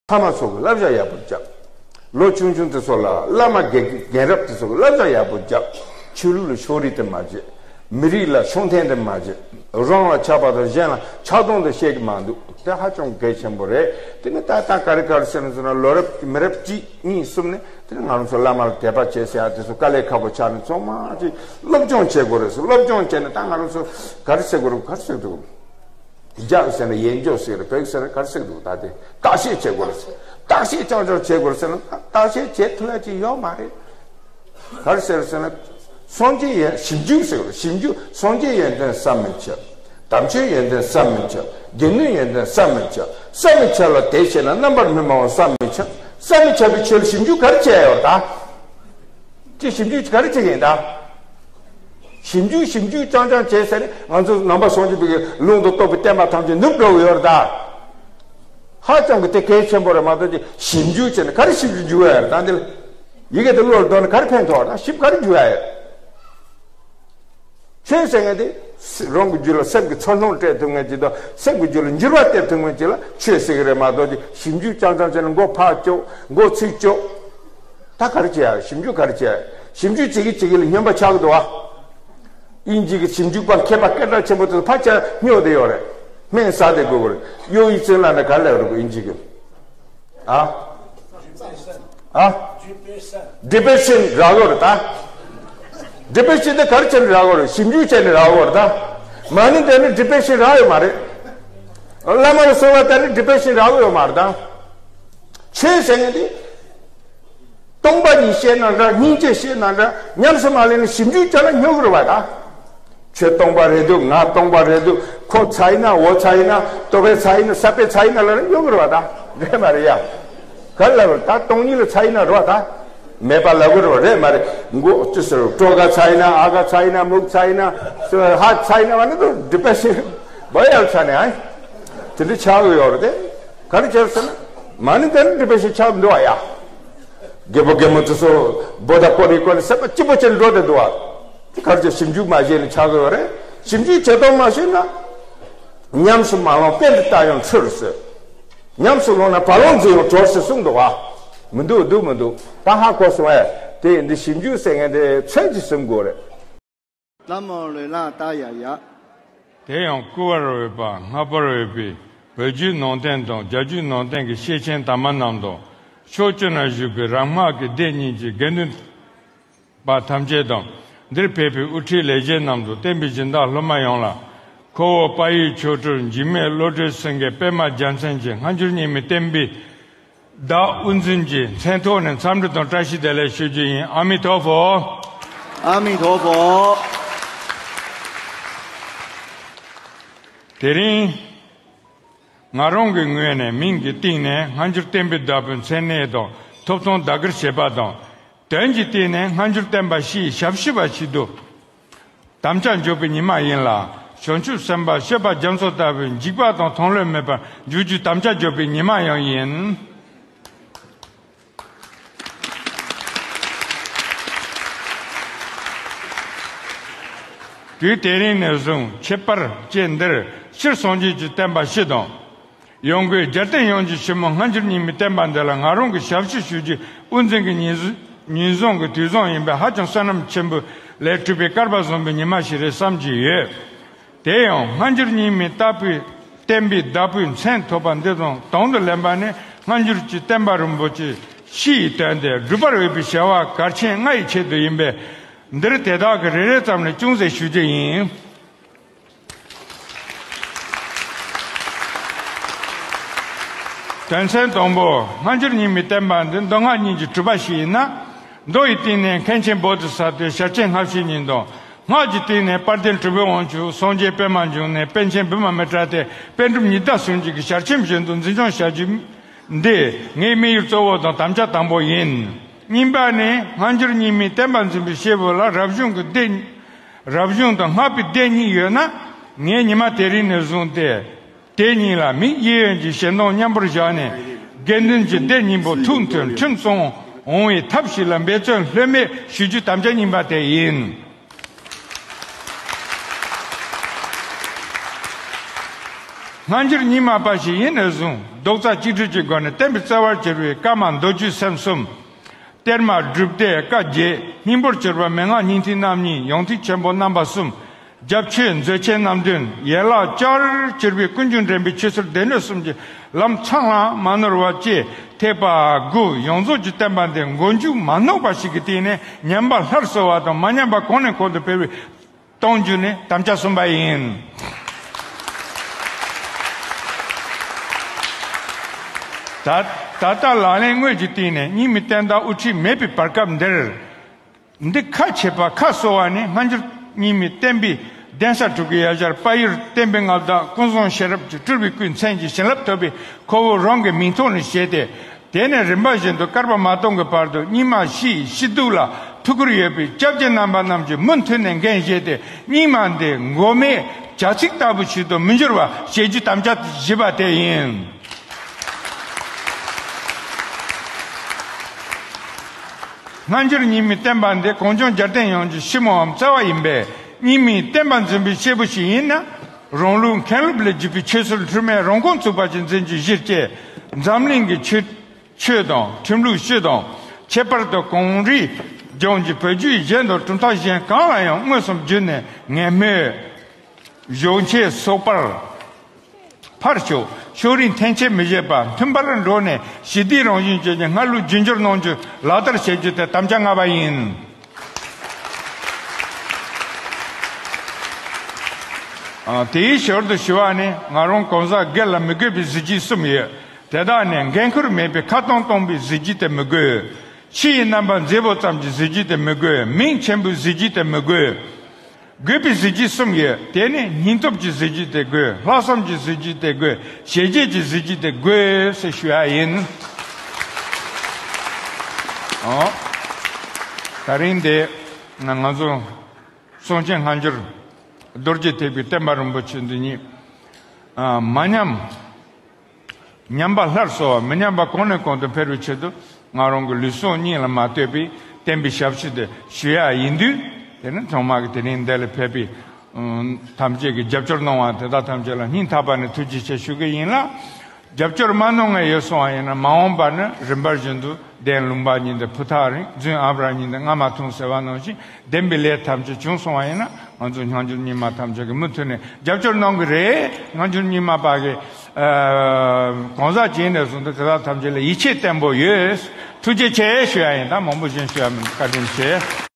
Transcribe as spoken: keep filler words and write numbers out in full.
ཕ་མ་ཚོ་གི་བསླབ་བྱ་ཡག་པོ་བརྒྱབ། ལོ་ཆུང་ཆུང་དེ་ཚོ་ལ་བླ་མ་རྒན་རྒན་རབས་དེ་ཚོ་གི་བསླབ་བྱ་ཡག་པོ་བརྒྱབ། ཆོས་ལུགས་ལ་ཕྱོགས་རིས་དེ་མ་བྱེད། མི་རིགས་ལ་ཕྱོགས་འཐེན་དེ་མ་བྱེད། རང་ལ་ཆགས་པ་དང་གཞན་ལ་ཆགས་སྡང་དེ་བཤད་ཀྱི་མ་འདུག་དེ་ཧ་ཅང་གལ་ཆེན་པོ་རེད། དེ་ནི་ད་ལྟ་ག་རེ་ག་རེ་ཟེར་ན་ཟེར་ན་ལོ་རབས་མི་རབས་གཅིག་གཉིས་གསུམ་ནས་དེ་ནི་ང་རང་ཚོ་བླ་མ་ལ་དད་པ་བྱེད་ཟེར་ཡ་དེ་ཚོ་དཀའ་ལས་ཁག་པོ་ཆགས་ནས་ཚང་མ་ཅིག་སློབ་སྦྱོང་བྱེད་དགོས་རེད་ཟེར། སློབ་སྦྱོང་བྱས་ནས་ད་ང་རང་ཚོ་ག་རེ་ཟེར་དགོས་རེད། ག་རེ་ཟེར་དགོས་རེད། རྒྱག་ཟེར་ན་ཡན་འཇོག་ཟེར་རེད། བོད་ཟེར་ན་ག་རེ་ཟེར་འདུག་ད་དེ་བརྟག་དཔྱད་བྱེད་དགོས་རེད་ཟེར། བརྟག་དཔྱད་རྐྱང་རྐྱང་བྱེད་དགོས་རེད་ཟེར་ན་བརྟག་དཔྱད་བྱེད་ཐུབ་ཡ་ཅིག་ཡོད་མ་རེད། ག་རེ་ཟེར་ཟེར་ན་སངས་རྒྱས་ཡོན་ཞིབ་འཇུག་ཟེར་རེད། ཞིབ་འཇུག་སངས་རྒྱས་ཡོན་ཏན་བསམ་མི་ཁྱབ། དམ་ཆོས་ཡོན་ཏན་བསམ་མི་ཁྱབ། དགེ་འདུན་ཡོན་ཏན་བསམ་མི་ཁྱབ། བསམ་མི་ཁྱབ་ལ་དེ་བྱས་ན་རྣམ་པར་སྨིན་མ་འོངས་བསམ་མི་ཁྱབ། བསམ་མི་ཁྱབ་པའི་ཆོས་ལ་ཞིབ་འཇུག་ག་རེ་བྱས་ཡོད་རེད་ད། ཅི་ཞིབ་འཇུག་ག་རེ་བྱེད་ཀྱི་ཡིན་ད། ཞིབ་འཇུག་ཞིབ་འཇུག་རྐྱང་རྐྱང་བྱས་ཟེར་ནས་ང་ཚོ་ནང་པ་སངས་རྒྱས་པའི་ལུང་དང་རྟོགས་པའི་བསྟན་པ་ཐམས་ཅད་ནུབ་འགྲོ་གི་ཡོད་རེད་ད། ཧ་ཅང་གི་དེ་གལ་ཆེན་པོ་རེད་མ་གཏོགས་ཅི་ཞིབ་འཇུག་བྱས་ནས་ག་རེ་ཞིབ་འཇུག་འཇུག་ཡ་རེད་ད། འདི་ལ་ཡི་གེ་དེ་བློ་ལ་གཏོང་ནས་ག་རེ་ཕན་ཐོགས་རེད་ད། ཞིབ་ག་རེ་འཇུག་ཡ་ཡོད། ཆོས་ཟེར་མཁན་དེ་རང་གི་རྒྱུད་ལ་སེམས་ཀྱི་ཚོར་སྣང་སྤྲད་ཐུབ་མཁན་ཅིག་དང་སེམས་ཀྱི་རྒྱུད་ལ་འགྱུར་བ་སྟེར་ཐུབ་མཁན་ཅིག་ལ་ཆོས་ཟེར་གི་རེད་མ་གཏོགས་ཅི་ཞིབ་འཇུག་རྐྱང་རྐྱང་བྱས་ནས་མགོ་ཕར་གཅོག་མགོ་ཚུར་གཅོག་ད་ག་རེ་བྱེད་ཡ། ཞིབ་འཇུག་ག་རེ་བྱེད་ཡ། ཞིབ་འཇུག་བྱེད་ཀྱི་བྱེད་ཀྱི་ལ་སྨྱོན་པ་ཆགས་ཀྱི་འདུག་ཨ། དབྱིན་ཇི་གི་ཞིབ་འཇུག་པ་མཁས་པ་སྐད་གྲགས་ཆེན་པོ་དེ་ཚོ་ཕར་ཆ་སྨྱོ་བསྡད་ཡོད་རེད། སྨན་ཟ་བསྡད་དགོས་གི་རེད། གཡོ་ཡི་ཙིན་ལ་ནི་ག་རེ་ལབ་རེད་གོ་དབྱིན་ཇི་གི། ཨ། ཨ། ཌི་པི་རེ་ཤན་རག་གི་རེད་ད། ཌི་པི་རེ་ཤན་དེ་ག་རེ་བྱས་ནས་རག་གི་རེད། ཞིབ་འཇུག་བྱས་ནས་རག་གི་རེད་ད། མ་ཎི་བཏོན་ནས་ཌི་པི་རེ་ཤན་རག་ཡོད་མ་རེད། བླ་མ་ལ་གསོལ་བ་བཏབ་ནས་ཌི་པི་རེ་ཤན་རག་གི་ཡོད་མ་རེད་ད། ཆོས་ཟེར་མཁན་དེ། སྟོང་པ་ཉིད་ཤེས་ན་འདྲ། སྙིང་རྗེ་ཤེས་ན་འདྲ། ཉམས་སུ་མ་ལེན་ནས་ཞིབ་འཇུག་བྱས་ན་སྨྱོ་གི་རེད་བ་ད། ཁྱོད་སྟོང་པ་རེད་འདུག་ང་སྟོང་པ་རེད་འདུག་ཁོ་ཚ་ཡིན་ན་འོ་ཚ་ཡིན་ན་ལྟོ་ཕད་ཚ་ཡིན་ན་ས་པད་ཚ་ཡིན་ན་ལབ་ན་སྨྱོ་གི་རེད་བ་ད། རེད་མ་རེད་ཡ། ག་རེ་ལབ་རེད་ད། སྟོང་ཉིད་ལ་ཚ་ཡིན་ན་རེད་བ་ད། མེད་པ་ལབ་གི་རེད་བ། རེད་མ་རེད། མགོ་ཅི་ཟེར་གྲོད་ཁ་ཚ་ཡིན་ན་ཨ་ཁ་ཚ་ཡིན་ན་མིག་ཚ་ཡིན་ན་ཧ་ཚ་ཡིན་ན་བ་ནི་དུ་ཌི་པི་རེ་ཤན་བ་ཡར་ཚ་ནས་ཨ། དེ་འདྲ་ཆགས་གི་ཡོད་རེད་དེ། ག་རེ་བྱས་ཟེར་ན། མ་ཎི་བཏོན་ནས་ཌི་པི་རེ་ཤན་ཆགས་འདུག་བ་ཡ། རྒད་པོ་རྒན་མོ་དེ་ཚོ་བོ་ད་ཀོ་ནི་ཀོ་ནི་སེམས་པ་སྐྱིད་པོ་བྱས་ནས་འགྲོ་བསྡད་འདུག་བ། དེ་ག་རེ་བྱས་ཞིབ་འཇུག་མ་བྱས་ནས་ཆགས་ཀྱི་ཡོད་རེད། ཞིབ་འཇུག་བྱེད་སྟངས་མ་ཤེས་ན། ཉམས་སུ་མ་བླངས་པས་འདི་ལྟ་ཡང་འཁྲུལ་ཟེར། ཉམས་སུ་བླངས་ན་བ་ལང་འཛིན་ཡང་གྲོལ་ཟེར་གསུངས་འདུག་བ། མི་འདུག་འདུག་མི་འདུག་ད་ཧ་གོ་སོང་ཨེ། དེ་འདི་ཞིབ་འཇུག་ཟེར་མཁན་དེ་ཚོད་ཀྱིས་ཟིན་དགོས་རེད། ལྷ་མོ་ལོས་ལ་ལྟ་ཡ་ཡ། དེ་ཡང་བསྐུལ་བར་འོས་པ་སྔ་པོར་འོས་པའི་བོད་བརྒྱུད་ནང་བསྟན་དང་རྒྱ་བརྒྱུད་ནང་བསྟན་གྱི་ཤེར་ཕྱིན་དམ་པ་རྣམས་དང་ཕྱོགས་བཅུ་ན་བཞུགས་པའི་རབ་སྔགས་ཀྱི་སྡེ་གཉིས་ཀྱི་དགེ་འདུན་པ་ཐམས་ཅད་དང་། འདིར་ཕེབས་པའི་དབུ་ཁྲིད་ལས་བྱེད་རྣམས་དང་བསྟན་པའི་སྦྱིན་བདག་སློབ་མ་ཡོངས་ལ། ཁོ་བོ་དཔལ་ཡུལ་ཆོས་སྒྲོན་འཇིགས་མེད་བློ་གྲོས་སེང་གེ་པད་མ་རྒྱལ་མཚན་གྱི་སྔ་འགྱུར་རྙིང་མའི་བསྟན་པའི་བདག་དབུ་འཛིན་གྱི་མཚན་ཐོག་ནས་འཚམས་འདྲི་དང་བཀྲ་ཤིས་བདེ་ལེགས་ཞུ་རྒྱུ་ཡིན། ཨ་མི་ཐོ་ཕོ། ཨ་མི་ཐོ་ཕོ། དེ་རིང་ང་རང་གི་ངོས་ནས་མིང་གི་སྟེང་ནས་སྔ་འགྱུར་བསྟན་པའི་བདག་པོའི་མཚན་གནས་དང་ཐོབ་ཐང་བདག་སྒེར་བྱེད་པ་དང་། དོན་གྱི་སྟེང་ནས་སྔ་འགྱུར་བསྟན་པ་སྤྱིའི་ཞབས་ཞུ་བ་ཞིག་ཏུ། དམ་བཅའ་འཇོག་པའི་ཉི་མ་ཡིན་ལ། བྱང་ཆུབ་སེམས་དཔའ་སྤྱོད་པ་རྒྱ་མཚོ་ལྟ་བུའི་འཇིགས་པ་དང་མཐོང་ལོས་མེད་པར་འཇུག་རྒྱུའི་དམ་བཅའ་འཇོག་པའི་ཉི་མ་ཡང་ཡིན། དུས་དེ་རིང་ནས་བཟུང་ཁྱད་པར་ཅན་འདིར་སྤྱིར་སངས་རྒྱས་ཀྱི་བསྟན་པ་སྤྱི་དང་། ཡང་སྒོས་རྒྱལ་བསྟན་ཡོངས་ཀྱི་ཕྱི་མོ་སྔ་འགྱུར་རྙིང་མའི་བསྟན་པ་འདི་ལ་ང་རང་གི་ཞབས་ཕྱི་ཞུ་རྒྱུའི་དབུ་འཛིན་གྱི་ཉིན་ཉིན་བཟང་གི་དུས་བཟང་ཡིན་པས་ཧ་ཅང་བསོད་ནམས་ཆེན་པོ་ལས་གྲུབ་པའི་སྐལ་པ་བཟང་པོའི་ཉི་མ་ཞིག་རེད་བསམ་གྱི་ཡོད། དེ་ཡང་སྔ་འགྱུར་རྙིང་མའི་བདག་པོའི་བསྟན་པའི་བདག་པོའི་མཚན་ཐོབ་པ་འདི་དང་དང་དུ་ལེན་པ་ནི་སྔ་འགྱུར་གྱི་བསྟན་པ་རིན་པོ་ཆེ་སྤྱི་ཡི་དོན་ཏེ་སྒྲུབ་པར་འོས་པའི་བྱ་བ་གལ་ཆེན་ལྔ་ཡི་ཆེད་དུ་ཡིན་པས། འདིར་དེ་དག་གི་རེ་རེ་ཙམ་ལས་ཅུང་ཟད་ཞུ་རྒྱུ་ཡིན། དོན་ཚན་དང་པོ། སྔ་འགྱུར་རྙིང་མའི་བསྟན་པ་འདི་མདོ་སྔགས་གཉིས་ཀྱི་གྲུབ་པ་ཞིག་ཡིན་ན། མདོ་ཡི་སྟེང་ནས་མཁན་ཆེན་བོ་དྷི་ས་ཏྭའི་ཞལ་ཆེམས་སྔ་ཕྱི་གཉིས་དང་། སྔགས་ཀྱི་སྟེང་ནས་དཔལ་ལྡན་གྲུབ་པའི་དབང་ཕྱུག་སངས་རྒྱས་པདྨ་འབྱུང་གནས་པཎ་ཆེན་བི་མ་མི་ཏྲ་སྟེ་པཎ་གྲུབ་ཉི་ཟླ་ཟུང་འཇུག་གི་ཞལ་ཆེམས་བཞིན་དུ་འཛིན་སྐྱོང་བྱ་རྒྱུ། འདི་ངའི་དམིགས་ཡུལ་གཙོ་བོ་དང་དམ་བཅའ་དང་པོ་ཡིན། གཉིས་པ་ནི་སྔ་འགྱུར་རྙིང་མའི་བསྟན་པ་འཛིན་པའི་སྐྱེས་བུ་ལ་རབ་བྱུང་གི་སྡེ། རབ་བྱུང་དང་སྔགས་པའི་སྡེ་གཉིས་ཡོད་ན། ངས་ཉི་མ་དེ་རིང་ནས་བཟུང་སྟེ། དེ་གཉིས་ལ་མིག་གཡས་གཡོན་གྱི་ཞེ་འདང་མཉམ་པོར་བཞག་ནས། དགེ་འདུན་གྱི་སྡེ་གཉིས་པོ་ཐུགས་མཐུན་ཁྲིམས་གཙང་འོང་བའི་ཐབས་ཤིག་ལ་འབད་བརྩོན་ལྷོད་མེད་ཞུ་རྒྱུའི་དམ་བཅའ་གཉིས་པ་དེ་ཡིན། སྔ་འགྱུར་རྙིང་མ་པ་ཞིག་ཡིན་ནས་བཟུང་རྡོག་རྩ་གཅིག་སྒྲིལ་གྱི་སྒོ་ནས་བསྟན་པའི་རྩ་བར་གྱུར་པའི་བཀའ་མ་མདོ་རྒྱུད་སེམས་གསུམ། གཏེར་མ་སྒྲུབ་སྡེ་བཀའ་བརྒྱད། སྙིང་པོར་གྱུར་པ་མན་ངག་སྙིང་ཐིག་རྣམ་གཉིས། ཡོངས་ཐིག་ཆེན་པོ་རྣམ་པ་གསུམ། རྒྱབ་ཆོས་མཛོད་ཆེན་རྣམ་བདུན། ཡན་ལག་བཅུར་གྱུར་པའི་ཀུན་འབྱུང་འདྲེན་པའི་ཆོས་ཚུལ་སྡེ་སྣོད་གསུམ་གྱི་ལམ་ཚང་ལ་མ་ནོར་བ་བཅས་ཐེག་པ་དགུ་ཡོངས་རྫོགས་ཀྱི་བསྟན་པ་འདི་མགོ་མཇུག་མ་སྣུབ་པ་ཞིག་གི་སྟེང་ནས་ཉམས་པ་སླར་གསོ་བ་དང་མ་ཉམས་པ་གོང་ནས་གོང་དུ་འཕེལ་བའི་གཏོང་རྒྱུ་ནི་དམ་བཅའ་གསུམ་པ་ཡིན། ད་ད་ལྟ་ལག་ལེན་དངོས་ཀྱི་སྟེང་ནས་རྙིང་མའི་བསྟན་བདག་དབུ་ཁྲིད་མེད་པའི་བར་སྐབས་འདིར། འདི་ཁ་ཕྱེ་བ་ཁ་གསོ་བ་ནི་སྔ་འགྱུར་རྙིང་མའི་བསྟན་པའི་གདན་ས་དྲུག་གི་ཡ་གྱལ་དཔལ་ཡུལ་བསྟན་པའི་མངའ་བདག་ཀུན་བཟང་ཤེས་རབ་ཀྱི་སྤྲུལ་པའི་སྐུའི་མཚན་གྱི་བྱིན་རླབས་ཐོབ་པའི་ཁོ་བོ་རང་གི་མིང་ཐོག་ནས་བཞེས་ཏེ། དེ་ནས་རིམ་པ་བཞིན་དུ་བསྐལ་པ་མ་སྟོང་གི་བར་དུ་རྙིང་མ་སྤྱིའི་སྤྱི་གཙུག་ལ་ཐུགས་ཁུར་ཡོད་པའི་སྐྱབས་རྗེ་རྣམ་པ་རྣམས་ཀྱིས་མུ་མཐུད་ནས་འགན་བཞེས་ཏེ། རྙིང་མ་འདི་མགོ་མའི་བྱ་ཚིག་ལྟ་བུ་ཞིག་ཏུ་མི་འགྱུར་བ་བྱེད་རྒྱུའི་དམ་བཅའ་བཞེས་པ་དེ་ཡིན། སྔ་འགྱུར་རྙིང་མའི་བསྟན་པ་འདི་གངས་ལྗོངས་རྒྱལ་བསྟན་ཡོངས་ཀྱི་སྤྱི་མོའམ་རྩ་བ་ཡིན་པས། རྙིང་མའི་བསྟན་པ་འཛིན་པའི་སྐྱེས་བུ་ཞིག་ཡིན་ན། རང་ལུགས་མཁན་སློབ་ལས་བརྒྱུད་པའི་ཆོས་སྲོལ་འཁྲུལ་མེད་རང་རྐང་ཚུགས་པ་ཞིག་འཛིན་རྒྱུའི་གཞི་བཅས། འཛམ་གླིང་གི་ཆོས་ཆོས་དང་ཁྲིམས་ལུགས་སྤྱི་དང་། ཁྱད་པར་དུ་གངས་རིའི་ལྗོངས་ཀྱི་བོད་བརྒྱུད་གཞན་དང་གྲུབ་མཐའ་གཞན་གང་ལ་ཡང་མངོན་སུམ་བརྒྱུད་ནས་ངན་སྨོད། གཞོགས་འཕྱས་སོགས་པར་ཕར་ཞོག་ཕྱོགས་རིས་འཐེན་འཁྱེར་མི་བྱེད་པར་མཐུན་པར་འགྲོགས་ནས་ཞི་བདེའི་རང་བཞིན་ཅན་གྱི་སྔར་ལུགས་རྒྱུན་འགྱུར་གནང་རྒྱུ་ལག་བསྟར་བྱེད་རྒྱུ་དེ་དམ་བཅའ་ལྔ་པ་ཡིན། ཨ། དེའི་ཞོར་དུ་ཞུ་བ་ནི་ང་རང་གང་ཟག་སྒེར་ལ་མི་དགོས་པའི་གཟི་བརྗིད་གསུམ་ཡོད། དེ་དག་ནི་འགན་ཁུར་མེད་པའི་ཁ་གཏོང་གཏོང་བའི་གཟི་བརྗིད་དེ་མི་དགོས། ཕྱི་ཡི་རྣམ་པ་མཛེས་པོ་ཙམ་གྱི་གཟི་བརྗིད་དེ་མི་དགོས། མིང་ཆེན་པོའི་གཟི་བརྗིད་དེ་མི་དགོས། དགོས་པའི་གཟི་བརྗིད་གསུམ་ཡོད། དེ་ནི་སྙིང་སྟོབས་ཀྱི་གཟི་བརྗིད་དེ་དགོས། ལྷག་བསམ་གྱི་གཟི་བརྗིད་དེ་དགོས། བྱས་རྗེས་ཀྱི་གཟི་བརྗིད་དེ་དགོས་ཟེར་ཞུ་ཡ་ཡིན། ཨོ། ད་རིང་འདི་ང་ཚོ་གསུང་ཆེན་སྔ་འགྱུར་རྡོ་རྗེ་ཐེག་པའི་བསྟན་པ་རིན་པོ་ཆེ་འདི་ཉིད། ཨ། མ་ཉམས། ཉམས་པ་སླར་གསོ་བ། མི་ཉམས་པ་གོང་ནས་གོང་དུ་འཕེལ་བའི་ཆེད་དུ་ང་རང་གི་ལུས་ཟུངས་གཉིས་ལ་མ་ལྟོས་པའི་བསྟན་པའི་ཞབས་ཕྱི་དེ་ཞུ་ཡ་ཡིན་དུས། དེ་ནི་ཚང་མ་གི་དེ་རིང་འདི་ལ་ཕེབས་པའི་ཐམས་ཅད་ཀྱི་རྒྱབ་སྐྱོར་གནང་བ་དེ་དག་ཐམས་ཅད་ལ་སྙིང་ཐག་པ་ནས་ཐུགས་རྗེ་ཆེ་ཞུ་གི་ཡིན་ལ། རྒྱབ་སྐྱོར་མ་གནང་མཁན་ཡོད་སོང་བ་ཡིན་ན། མ་འོངས་པ་ནི་རིམ་པ་བཞིན་དུ་གདན་ལུང་པ་ཉིད་འདི་ཕུ་ཐག་རིང་། རྫུན་ཨ་བྲ་ཉིད་འདི་རྔ་མ་ཐུང་ཟེར་བ་ནང་བཞིན། བདེན་པའི་ལས་ཐམས་ཅད་བྱུང་སོང་བ་ཡིན་ན། ང་ཚོ་སྔ་འགྱུར་རྙིང་མ་ཐམས་ཅད་ཀྱིས་མུ་མཐུད་ནས་རྒྱབ་སྐྱོར་གནང་གི་རེད། སྔ་འགྱུར་རྙིང་མ་པ་གི་ཨ་གང་ཟག་ཅིག་ནས་བཟུང་སྟེ་དེ་དག་ཐམས་ཅད་ལ་ཡིད་ཆེས་བརྟན་པོ་ཡོད། ཐུགས་རྗེ་ཆེ་ཞུ་ཡ་ཡིན། ད་མང་པོ་ཞིག་ཞུ་ཡ་མིན། བཀའ་དྲིན་ཆེ།